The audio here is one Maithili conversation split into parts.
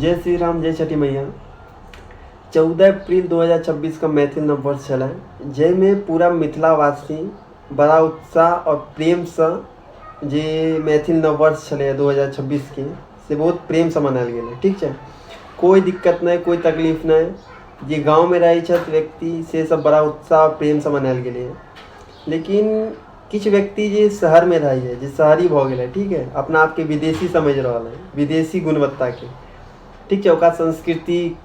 जय श्री राम, जय छठी मैया। 14 अप्रैल 2026 का मैथिल नववर्ष छलै, जाहिमे पूरा मिथिलावासी बड़ा उत्साह आओर प्रेमसँ जे मैथिल नववर्ष छलै 2026 के, से बहुत प्रेमसँ मनायल गेलै। ठीक छै, कोइ दिक्कत नहि, कोइ तकलीफ नहि। जे गाँवमे रहै छथि व्यक्ति, से सब बड़ा उत्साह आओर प्रेमसँ मनायल गेलै। लेकिन किछु व्यक्ति जे शहरमे रहैए, जे शहरी भऽ गेलै, ठीक है, अपना आपके विदेशी समझि रहल है, विदेशी गुणवत्ताके, ठीक छै, ओकरा संस्कृति,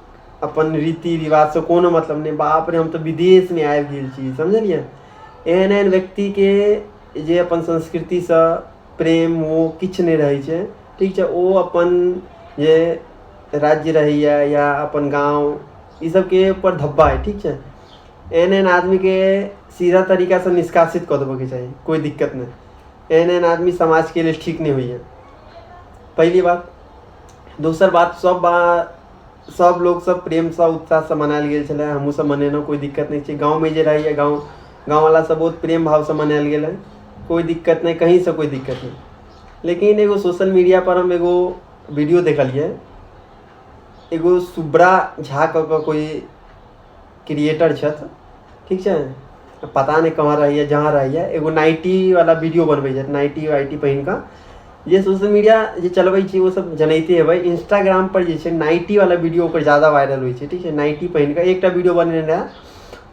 अपन रीति रिवाजसँ कोनो मतलब नहि। बाप रे, हम तऽ विदेशमे आबि गेल छी, समझलियै? एहन एहन व्यक्तिके जे अपन संस्कृतिसँ प्रेम ओ किछु नहि रहै छै, ठीक छै, ओ अपन जे राज्य रहैए या अपन गाँव, ई सबके ऊपर धब्बा अइ, ठीक छै। एहन एहन आदमीके सीधा तरीकासँ निष्कासित कऽ देबऽके चाही, कोइ दिक्कत नहि। एहन एहन आदमी समाजके लेल ठीक नहि होइए, पहिली बात। दोसर बात, सब सब लोक सब प्रेमसँ उत्साहसँ मनायल गेल छलै, हमहूँ सब मनेलहुँ, कोइ दिक्कत नहि छै। गाँवमे जे रहैए, गाँववला सब बहुत प्रेम भावसँ मनायल गेलै, कोइ दिक्कत नहि, कहीँसँ कोइ दिक्कत नहि। लेकिन एगो सोशल मीडियापर हम एगो वीडियो देखलियै, एगो शुभ्रा झा कऽ कऽ कोइ क्रिएटर छथि, ठीक छै, पता नहि कहाँ रहैए, जहाँ रहैए, एगो नाइटीवला वीडियो बनबै छथि, नाइटी वाइटी पहिन कऽ। जे सोशल मीडिया जे चलबै छी, ओ सब जनैते हेबै, इंस्टाग्राम पर जे छै नाइटीवला वीडियो ओकर जादा वायरल होइ छै, ठीक छै। नाइटी पहिन कऽ एकटा वीडियो बनेने रहए,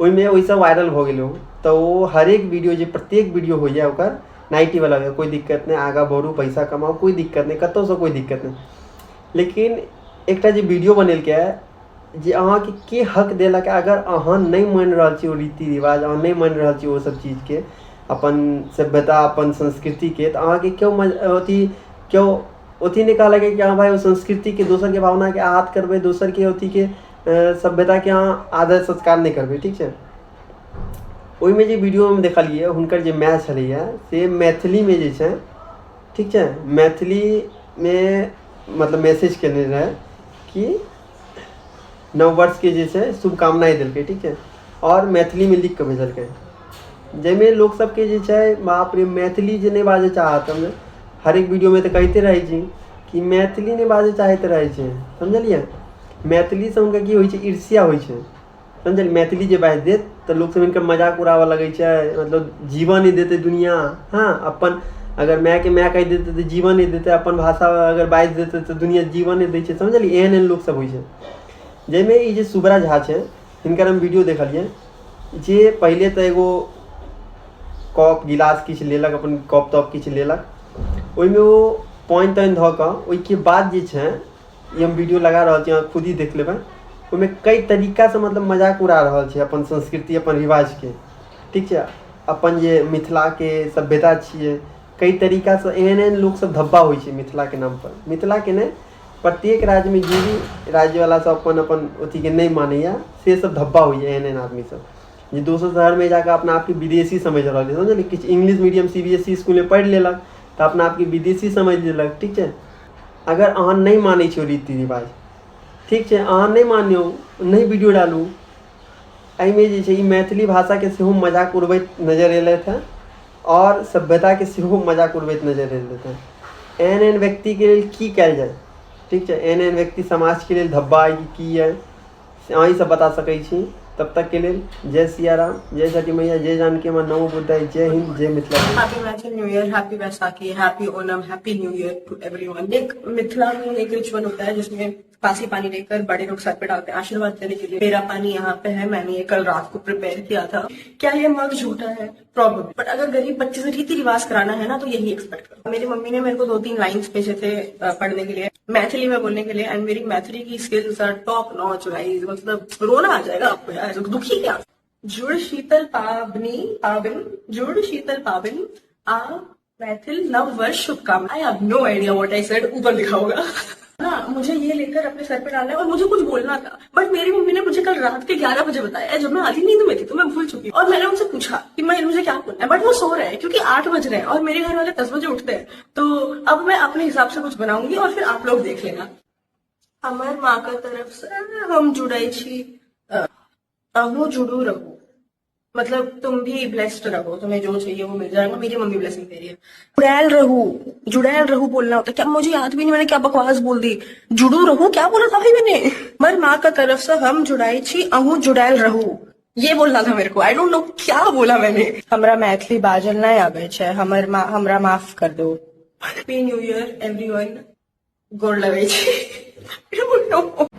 ओहिमे ओहिसँ वायरल भऽ गेलै ओ। तऽ ओ हरेक वीडियो जे प्रत्येक वीडियो होइए ओकर, नाइटीवला होइए। कोइ दिक्कत नहि, आगाँ बढ़ू, पैसा कमाउ, कोइ दिक्कत नहि, कतहुसँ कोइ दिक्कत नहि। लेकिन एकटा जे वीडियो बनेलकै जे अहाँके के हक देलक? अगर अहाँ नहि मानि रहल छी ओ रीति रिवाज, अहाँ नहि मानि रहल छी ओ सब चीजके, अपन सभ्यता, अपन संस्कृतिके, तऽ अहाँके केओ अथी केओ अथी नहि कहलक कि हँ भाइ, ओ संस्कृतिके, दोसरके भावनाके आहत करबै, दोसरके अथीके सभ्यताके अहाँ आदर सत्कार नहि करबै, ठीक छै। ओहिमे जे वीडियोमे हम देखलियै, हुनकर जे माय छलैए, से मैथिलीमे जे छै, ठीक छै, मैथिलीमे मतलब मैसेज केने रहै कि नववर्षके जे छै शुभकामनाएँ देलकै, ठीक छै, आओर मैथिलीमे लिखि कऽ भेजलकै, जाहिमे लोकसभके जे छै, बाप रे, मैथिली जे नहि बाजऽ चाहत, हम हरेक वीडियोमे तऽ कहिते रहै छी कि मैथिली नहि बाजऽ चाहैत रहै छै, समझलियै? मैथिलीसँ हुनका की होइ छै? ईर्ष्या होइ छै, समझलियै? मैथिली जे बाजि देत तऽ लोकसभ हिनकर मजाक उड़ाबऽ लगै छै, मतलब जीवऽ नहि देतै दुनिआँ। हँ, अपन अगर मायके माय कहि देतै तऽ जीवऽ नहि देतै, अपन भाषा अगर बाजि देतै तऽ दुनिआँ जीवऽ नहि दै छै, समझलियै? एहन एहन लोकसभ होइ छै, जाहिमे ई जे शुभ्रा झा छै, हिनकर हम वीडियो देखलियै जे पहिले तऽ एगो कप गिलास किछु लेलक, अपन कप तप किछु लेलक, ओहिमे ओ पानि तानि धऽ कऽ, ओहिके बाद जे छै, ई हम वीडियो लगा रहल छी, अहाँ खुद ही देख लेबै, ओहिमे कई तरीकासँ मतलब मजाक उड़ा रहल छै अपन संस्कृति, अपन रिवाजके, ठीक छै, अपन जे मिथिलाके सभ्यता छियै। कई तरीकासँ एहन एहन लोकसभ धब्बा होइ छै मिथिलाके नामपर। मिथिलाके नहि, प्रत्येक राज्यमे जे भी राज्यवला सब अपन अपन अथीके नहि मानैए, से सब धब्बा होइए। एहन एहन आदमीसभ जे दोसर शहरमे जाकऽ अपना आपके विदेशी समझि रहल छै, समझलियै? किछु English medium CBSE इसकुलमे पढ़ि लेलक तऽ अपना आपके विदेशी समझि लेलक, ठीक छै। अगर अहाँ नहि मानै छियै रीति रिवाज, ठीक छै, अहाँ नहि मानियौ, नहि वीडियो डालू। एहिमे जे छै, ई मैथिली भाषाके सेहो मजाक उड़बैत नजर एलथि हेँ आओर सभ्यताके सेहो मजाक उड़बैत नजर एलथि हेँ। एहन एहन व्यक्तिके लेल की कयल जाय? ठीक छै, एहन एहन व्यक्ति समाजके लेल धब्बा अइ कि की अइ, से अहीँ सब बता सकै छी। तब तकके लेल जय सिया राम, जय छठी मैया, जय जानकी माँ, नमो बुद्धाय, जय हिन्द, जय Mithila. Happy Maithil New Year, happy Vaisakhi, happy Onam, happy New Year to everyone। एक मिथिला में एक रिचुअल होता है जिसमें बासी पानी लेकर बड़े लोग सर पे डालते हैं आशीर्वाद देने के लिए। मेरा पानी यहाँ पे है, मैंने ये कल रात को प्रिपेयर किया था। क्या ये मग झूठा है? प्रॉब्लली। बट अगर गरीब बच्चे से रीति रिवाज कराना है ना, तो यही एक्सपेक्ट करो। मेरी मम्मी ने मेरे को दो तीन लाइन्स भेजे थे पढ़ने के लिए, मैथिली में बोलने के लिए, एंड मेरी मैथिली की skills are top notch guys। मतलब रोना आ जाएगा आपको यार, दुखी क्या। जुड़ शीतल पाबनी पाबिन, जुड़ शीतल पाबिन आ मैथिल नव वर्ष शुभकामना। I have no idea what I said, ऊपर लिखा होगा ना। मुझे ये लेकर अपने सर पे डालना है और मुझे कुछ बोलना था, बट मेरी मम्मी ने मुझे कल रात के 11 बजे बताया जब मैं आधी नींद में थी, तो मैं भूल चुकी। और मैंने उनसे पूछा कि मैं मुझे क्या बोलना है, बट वो सो रहे हैं क्योंकि 8 बज रहे हैं और मेरे घर वाले 10 बजे उठते हैं। तो अब मैं अपने हिसाब से कुछ बनाऊंगी और फिर आप लोग देख लेना। हमर माँ का तरफ से हम जुड़ै छी, अहूँ जुड़ू रहू। मतलब तुम भी ब्लेस्ड रहो, तुम्हें जो चाहिए वो मिल जाएगा। मेरी मम्मी ब्लेसिंग दे रही है। जुड़ैल रहू, जुड़ैल रहू बोलना होता है क्या? मुझे याद भी नहीं मैंने क्या बकवास बोल दी। जुड़ू रहू क्या बोला था भाई मैंने? मर माँ का तरफ से हम जुड़ाई छी, अहू जुड़ैल रहू, ये बोलना था मेरे को। I don't know क्या बोला मैंने। हमरा मैथिली बाजल नहीं आबै छै, हमर मा, हमरा माफ कर दो। हैप्पी न्यू ईयर एवरीवन, गोर लगै छी। I don't know.